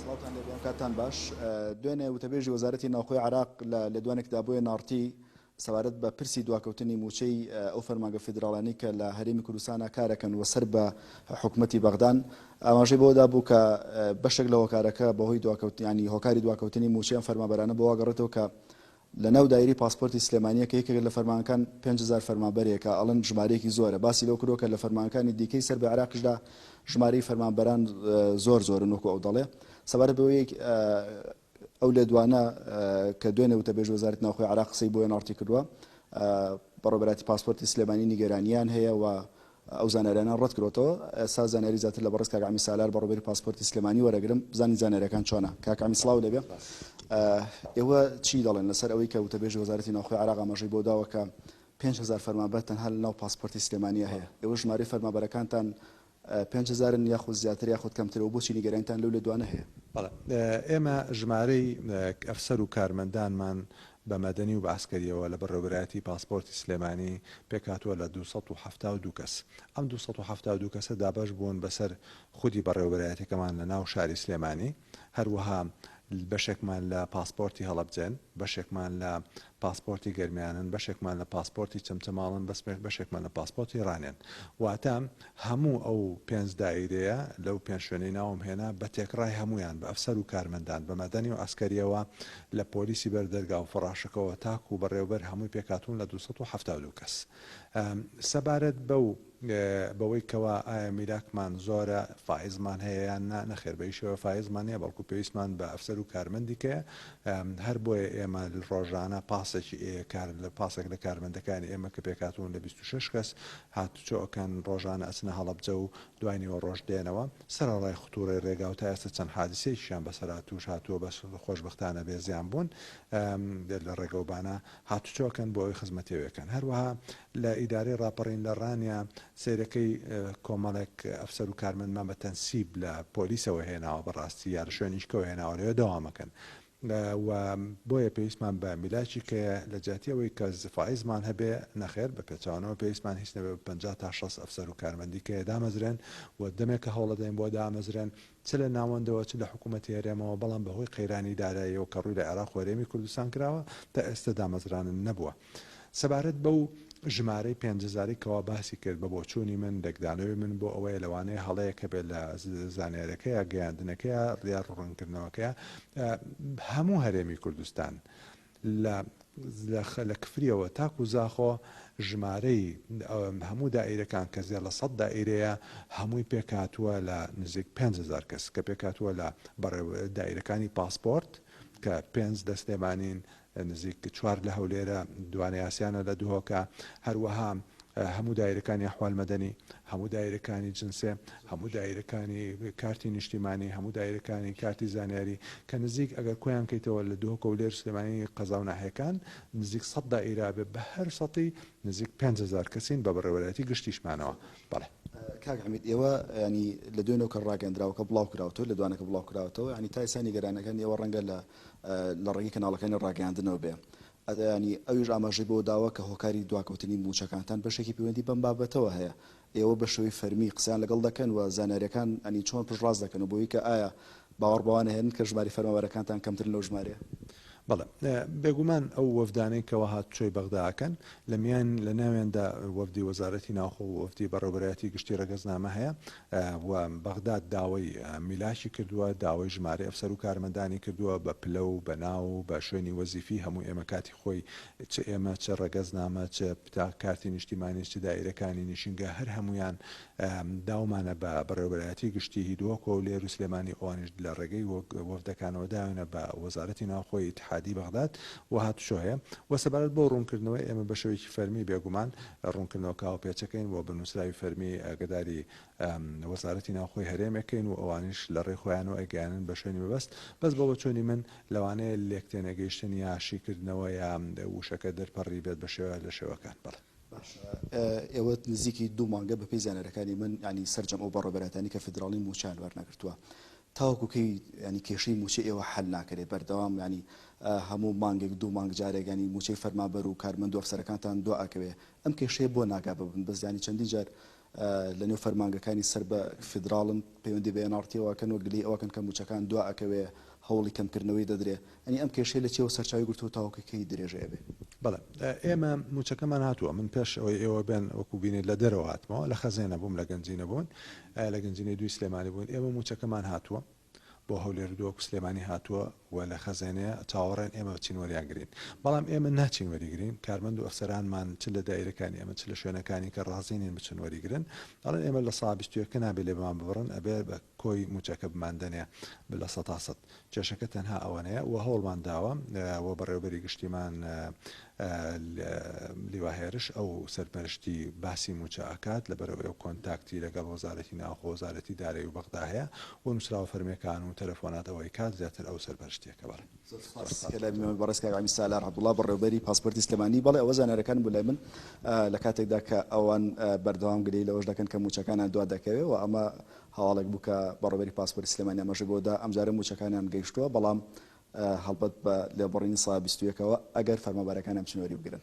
سڵاوتان لێبێ کاتتان باش. دوێنێ وتەبێژی وەزارەتی ناوخۆی عێراق لە لێدوانێکدا بۆ ئێن ئاڕ تی سەبارەت بە پرسی دواکەوتنی مووچەی ئەو فەرمانگە فیدراڵانەی کە لە هەرێمی کوردستانا کارەکەن و سەر بە حکومەتی بەغدان ئاماژەی بەوە دابوو کە بەشێک لە هۆکارەکە بەهۆی دواکەوتن یانی هۆکاری دواکەوتنی مووچەی ئەم فەرمانبەرانە بۆ واگەڕێتەوە کە لە ناو دایرەی پاسپۆرتی سلێمانییە کە یەکێکە لە فەرمانگەکان 5000 فەرمانبەرەیە کە ئەڵێن ژمارەیەکی زۆرە باسی لەوە کردووە کە لە فەرمانگەکانی دیکەی سەر بە عێراقیشدا ژمارەی فەرمانبەران زۆر زۆرن وەکو ئەو دەڵێ سەبارەت بەوەی ئەو لێدوانە کە دوێنێ وتەبێژی وەزارەتی ناوخۆی عێراق قسەی بۆ ئێن ئاڕ تی کردووە، بەڕێوەبەرایەتی پاسپۆرتی سلێمانی نیگەرانییان هەیە و ئەو زانیاریانەیان ڕەتکردۆتەوە. ئێستا زانیاری زیاتر لە بەڕێز کاک عەمی سالار بەڕێوەبەری پاسپۆرتی سلێمانی وەرەگرم بزانین زانیاریەکان چۆنە. کاک عەمی سڵاو لێبێ. ئێوە چی دەڵێن لەسەر ئەوەی کە وتەبێژی وەزارەتی ناوخۆی عێراق ئاماژەی بۆ داوە کە 5000 فەرمانبەر تەنها لەناو پاسپۆرتی سلێمانییە هەیە؟ ئێوە ژمارەی فەرمانبەرەکانتان پێنج هەزارن یاخود زیاتر یاخود کەمترە و بۆچی نیگەرانیتان لەو لێدوانە هەیە؟ بەڵێ ئێمە ژمارەی ئەفسەر و کارمەندانمان بە مەدەنی و بە عەسکەرییەوە لە بەڕێوەبەرایەتی پاسپۆرتی سلێمانی پێکهاتووە لە 272 کەس. ئەم 272 کەسە دابەش بوون بەسەر خودی بەڕێوەبەرایەتیەکەمان لە ناو شاری سلێمانی، هەروەها بەشێکمان لە پاسپۆرتی هەڵەبجەن، بەشێکمان لە پاسپۆرتی گەرمیانن، بەشێکمان لە پاسپۆرتی چەمچەماڵن، بەشێکمان لە پاسپۆرتی ڕانیەن. واتە هەموو ئەو پێنج دائیرەیە لەو پێنج شوێنەی ناوم هێنا بە تێکڕای هەموویان بە ئەفسەر و کارمەندان بە مەدەنی و عەسکەرییەوە لە پۆلیسی بەر دەرگا و فەڕاشەکەوە تاکوو بەڕێوەبەر هەمووی پێکهاتوون لە 272 کەس. سەبارەت بەو بەوەی کەوا ئایا میلاکمان زۆرە، فائیزمان هەیە یان نا، نەخێر بە هیچ شێوەیە فائیزمان نییە، بەڵکو پێویستمان بە ئەفسەر و کارمەندی کەیە، هەر بۆیە ئێمە ڕۆژانە پاسێکی ئێ کار لە پاسێک لە کارمەندەکانی ئێمە کە پێکهاتوون لە 26 کەس هاتوچۆ ئەکەن، ڕۆژانە ئەچنە هەڵەبجە و دوای نیوەڕۆش دێنەوە، سەرەڕای ختوڕەی ڕێگا و تا ئێستا چەند حادیسەیەکیشیان بەسەرا تووش هاتووە بەس خۆشبەختانە بێ زیان بوون لە ڕێگەوبانە هاتوچۆ ئەکەن بۆ ئەوەی خزمەتی ئەوێ کەن. هەروەها لە ئیدارەی ڕاپەڕین لە ڕانیە سەیرەکەی کۆمەڵێک ئەفسەر و کارمەندمان بە تەنسیب لە پۆلیسەوە هێناوە بەڕاستی یا لە شوێنیشکەوە هێناوە لەوێ دەوامەکەن و بۆیە پێویستمان بە میلاکی کەیە لە جیاتی ئەوەی کە فائیزمان هەبێ نەخێر بە پێچەوانەوە پێویستمان هیچ نەبێ بە 50 تا 60 ئەفسەر و کارمەندی کەیە دامەزرێن و دەمێکە هەوڵەدەین بۆ دامەزرێن چ لە ناوەندەوە چ لە حکوومەتی هەرێمەوە، بەڵام بەهۆی قەیرانی داراییەوە کە ڕووی لە عێراق و هەرێمی کوردستان کراوە، تا ئێستە دامەزرانن نەبووە. سەبارەت بەو ژمارەی پێنج هەزارەی کەوا باسی کرد، بە بۆچوونی من، لێکدانەوەی من بۆ ئەوەیە لەوانەیە هەڵەیەک هەبێت لە زانیارییەکەیا، گەیاندنەکەیا یا ڕوونکردنەوەکەیا، هەموو هەرێمی کوردستان لە لە کفریەوە تاکو زاخۆ ژمارەی هەموو دائیرەکان کە زیاد لە سەد دائیرەیە هەمووی پێکهاتووە لە نزیک 5000 کەس کە پێکهاتووە لە دائیرەکانی پاسپۆرت کە پێنج لە سلێمانین نزیک چوار لە هەولێرە دوانە یاسیانە لە دهۆکە هەروەها هەموو دایرەکانی ئەحوال مەدەنی، هەموو دایرەکانی جنسێ، هەموو دایرەکانی کارتی نیشتیمانی، هەموو دایرەکانی کارتی زانیاری کە نزیک ئەگەر کۆیان کەیتەوە لە دهۆک و هەولێر سلێمانی قەزا و ناحیەکان نزیک سەد دائیرە بێ بە هەر سەتی نزیک 5000 کەسین بە بەڕێوەبەرایەتی گشتیشمانەوە. بەڵێ. کاک عەمید ئێوە یانی لە دوێنێوە کە ڕاگەیەندراوەکە بڵاو کراوەتەوە لێدوانەکە بڵاو کراوەتەوە یانی تا ئێستا نیگەرانەکانی ئێوە ڕەنگە لە لە ڕێگەی کەناڵەکانی ڕاگەیاندنەوە بێ یانی ئەویش ئاماژەی بەوە داوە کە هۆکاری دواکەوتنی مووچەکانتان بەشێکی پەیوەندی بەم بابەتەوە هەیە، ئێوە بە شێوەی فەرمی قسەیان لەگەڵ دەکەن و زانیارییەکان یانی چۆن پشتڕاست دەکەنەوە بۆی کە ئایا باوەڕ بەوە نەهێنن کە ژمارەی فەرمانبەرەکانتان کەمترن لەو ژمارەیە؟ بەڵێ بێگومان ئەو وەفدانەی کەوا هاتوچۆی بەغدا ئەکەن لە میان لە ناویاندا وەفدی وەزارەتی ناوخۆ و وەفدی بەڕێوەبەرایەتی گشتی ڕەگەزنامە هەیە و بەغداد داوای میلاکی کردووە، داوای ژمارەی ئەفسەر و کارمەندانی کردووە بە پلە و بە ناو و بە شوێنی وەزیفی، هەموو ئێمە کاتی خۆی چ ئێمە چ ڕەگەزنامە چ کارتی نیشتیمانی چ دائیرەکانی نیشینگە هەر هەموویان داومانە بە بەڕێوەبەرایەتی گشتی دهۆک و هەولێر و سلێمانی ئەوانیش لە ڕێگەی وەفدەکانەوە داوێنە بە وەزارەتی ناوخۆی ئیتحادی بەغداد و هاتوچۆ هەیە و سەبارەت بەو ڕوونکردنەوەی ئێمە بە شێوەیەکی فەرمی بێگومان ڕوونکردنەوەکە هاوپێچەکەین و بە نووسراوی فەرمی ئاگەداری وەزارەتی ناوخۆی هەرێم ئەکەین و ئەوانیش لە ڕێی خۆیانەوە ئەیگەیانن بە شوێنی مەبەست، بەس بە بۆچوونی من لەوانەیە لێکتێنەگەیشتن یا شیکردنەوە یا وشەکە دەرپەڕیبێت بە شێوە لە شێوەکان. بەڵێ. باشە ئێوە نزیکی دوو مانگە بەپێی زانیاریەکانی من یانی سەرجەم ئەو بەڕێوەبەرایەتانی کە فیدراڵین مووچەیان وەرنەگرتووە تاوەکو کەی یانی کێشەی مووچەی ئێوە حەل ناکرێ بەردەوام یانی هەموو مانگێک دوو مانگ جارێک یانی مووچەی فەرمانبەر و کارمەند و ئەفسەرەکانتان دوا ئەکەوێ ئەم کێشەیە بۆ ناگا بە بنبەست یانی چەندین جار. لە نێو فەرمانگەکانی سەر بە فیدراڵن پەیوەندی بە ئێن ئاڕ تیەوە ئەکەن و گلەیی ئەوەکەن کە مووچەکان دوا ئەکەوێ هەوڵی کەمکردنەوەی دەدرێ ئەنی ئەم کێشەیە لە چیەوە سەرچاوەی گرتووە تاوەکو کەی درێژەی ئەبێ؟ بەڵێ ئێمە مووچەکەمان هاتووە من پێش ئەوەی ئێوە بێن وەکو بینیت لە دەرەوە هاتمەوە لە خەزێنە بووم لە گەنجینە بوون لە گەنجینەی دووی سلێمانی بووین ئێمە مووچەکەمان هاتووە بۆ هەولێر و دهۆک و سلێمانی هاتووە و لە خەزێنەیە چاوەڕێن ئێمە بچین وەریانگرین بەڵام ئێمە ناچین وەریگرین کارمەند و ئەفسەرانمان چ لە دایرەکانی ئێمە چ لە شوێنەکانی کە ڕازی نین بچن وەریگرن ئەڵێن ئێمە لە سا 21 نابێ لێمان ببڕن ئەبێ بە کۆی مووچەکە بماندەنێ لە سەتا سەد کێشەکە تەنها ئەوەنەیە و هەوڵمان داوە و بەڕێوەبەری گشتیمان لیوا هێرش ئەو سەرپەرشتی باسی مووچە ئەکات لەبەرئەوەی ئەو کۆنتاکتی لەگەڵ وەزارەتی ناوخۆ وەزارەتی دارایی و بەغدا هەیە و نووسراوە فەرمیەکان و تەلەفۆنات ئەو ئەیکات زیاتر ئەو سەرپەرشتیەکە بەڵێ. زۆر سوپاس کە لای منەوە بەڕێز کاک عەمی سالار عەبدوڵا بەڕێوەبەری پاسپۆرتی سلێمانی بەڵێ ئەوە زانیاریەکان بوو لای من لە کاتێکدا کە ئەوان بەردەوام گلەیی لەوەش دەکەن کە مووچەکانیان دوا دەکەوێ و ئەمە هەواڵێک بوو کە بەڕێوەبەری پاسپۆرتی سلێمانی ئاماژەی بۆ دا ئەمجارە مووچەکانیان گەیشتووە بەڵام هەڵبەت بە لێبڕینی سا 21 ەوە ئەگەر فەرمانبەرەکانیان بچن وەریبگرن.